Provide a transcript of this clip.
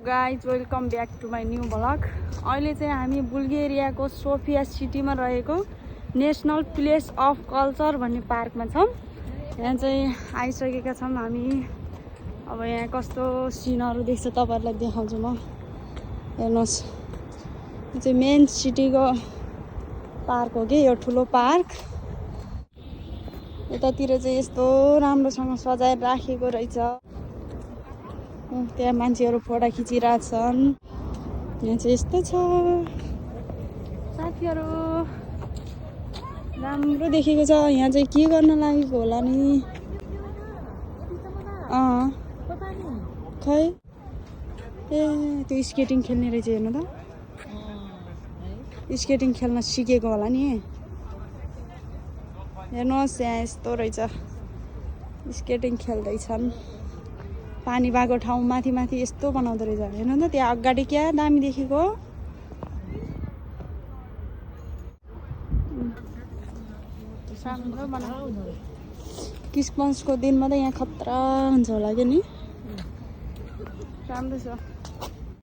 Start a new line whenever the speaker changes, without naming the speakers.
Guys welcome back to my new blog. अहिले चाहिँ हामी बुल्गेरियाको सोफिया सिटीमा रहेको नेसनल प्लेस अफ कल्चर भन्ने पार्कमा छौँ। यहाँ चाहिँ आइसकेका छौँ हामी। अब यहाँ कस्तो सिनहरू देख्छ तपाईँहरूलाई देखाउँछु म। हेर्नुहोस्, यो चाहिँ मेन सिटीको पार्क हो कि, यो ठुलो पार्क। यतातिर चाहिँ यस्तो राम्रोसँग सजाएर राखेको रहेछ। त्यहाँ मान्छेहरू फोटो खिचिरहेछन्। यहाँ चाहिँ यस्तो छ साथीहरू, राम्रो देखेको छ। यहाँ चाहिँ के गर्न लागेको होला नि? खै ए त्यो स्केटिङ खेल्ने रहेछ। हेर्नु त, स्केटिङ खेल्न सिकेको होला नि। हेर्नुहोस् यहाँ यस्तो रहेछ, स्केटिङ खेल्दैछन्। पानी भएको ठाउँ माथि माथि यस्तो बनाउँदो रहेछ। हेर्नु त त्यहाँ अगाडि क्या दामी देखेको। राम्रो बनाउँदो। क्रिसमसको दिनमा त यहाँ खतरा हुन्छ होला कि नि। राम्रो छ।